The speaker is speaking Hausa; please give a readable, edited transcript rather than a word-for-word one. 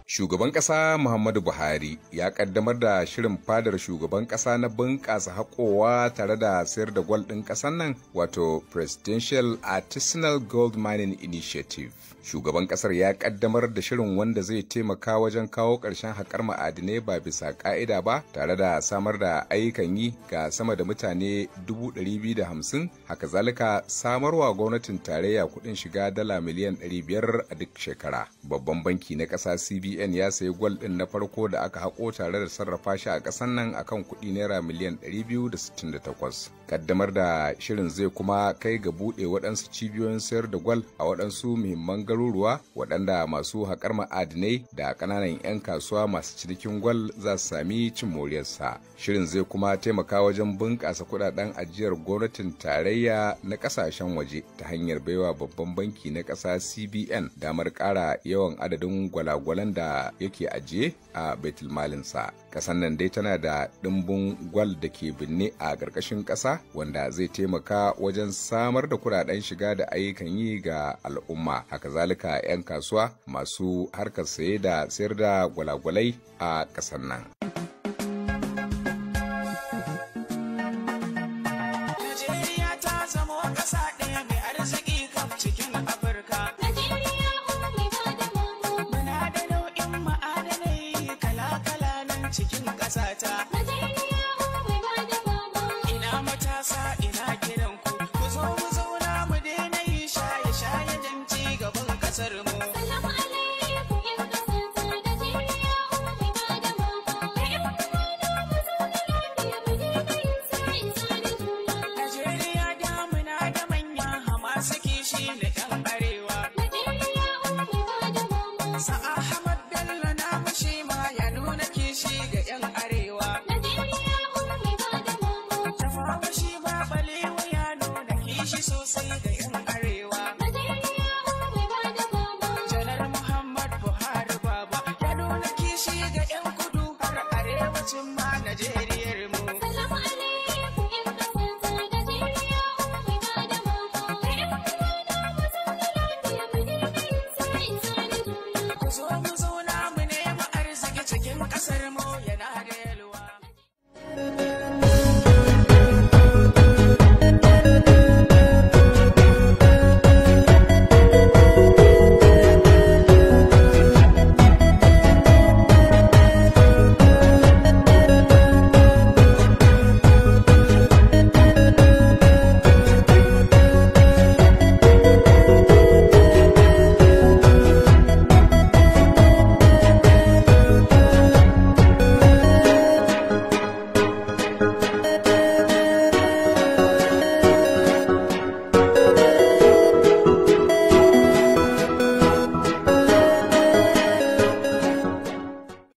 Shugaban ƙasa Muhammadu Buhari ya ƙaddamar da shirin fadar shugaban ƙasa na bunƙasa haƙowa tare da sayar da gwal ɗin ƙasar nan, wato Presidential Artisanal Gold Mining Initiative. Shugaban ƙasar ya ƙaddamar da shirin wanda zai taimaka wajen kawo ƙarshen haƙar ma'adinai ba bisa ƙa'ida ba tare da samar da ayyukan yi ga sama da mutane 250,000, haka zalika samarwa gwamnatin tarayya kuɗin shiga dala miliyan 500 a duk shekara. Babban banki na ƙasa CBN ya sayi gwal ɗin na farko da aka haƙo tare da sarrafa shi a ƙasar nan akan kuɗi naira miliyan 268. Kaddamar da shirin zai kuma kai ga buɗe waɗansu cibiyoyin sayar da gwal a waɗansu muhimman garuruwa waɗanda masu haƙar ma'adinai da ƙananan 'yan kasuwa masu cinikin gwal za su sami cin moriyarsa. Shirin zai kuma taimaka wajen bunƙasa kuɗaɗen ajiyar gwamnatin tarayya na ƙasashen waje ta hanyar baiwa babban banki na ƙasa CBN damar ƙara yawan adadin gwalagwalan da yake ajiye a baitulmalinsa. Ƙasar nan dai tana da ɗimbin gwal da ke binne a ƙarƙashin ƙasa wanda zai taimaka wajen samar da kuɗaɗen shiga da ayyukan yi ga al'umma. Haka zalika 'yan kasuwa masu harkar saye da sayar da gwalagwalai a ƙasar nan. Najeriya ta zamo ƙasa ɗaya mai arziki kam cikin Afirka. Najeriya uwa mai bada mama. Muna da nau'in ma'adanai kala-kala nan cikin ƙasata. Najeriya uwa mai bada mama. Ina matasa, ina kiran ku, ku zo mu zauna mu daina yi shaye-shaye don ci gaban ƙasar mu. Salamu alaikum ƴan ƙasata. Najeriya uwa mai bada mama. Da ƴan uwana mu zauna lafiya mu daina yin sa'insa da juna. Najeriya da muna da manya masu kishi na 'yan arewa.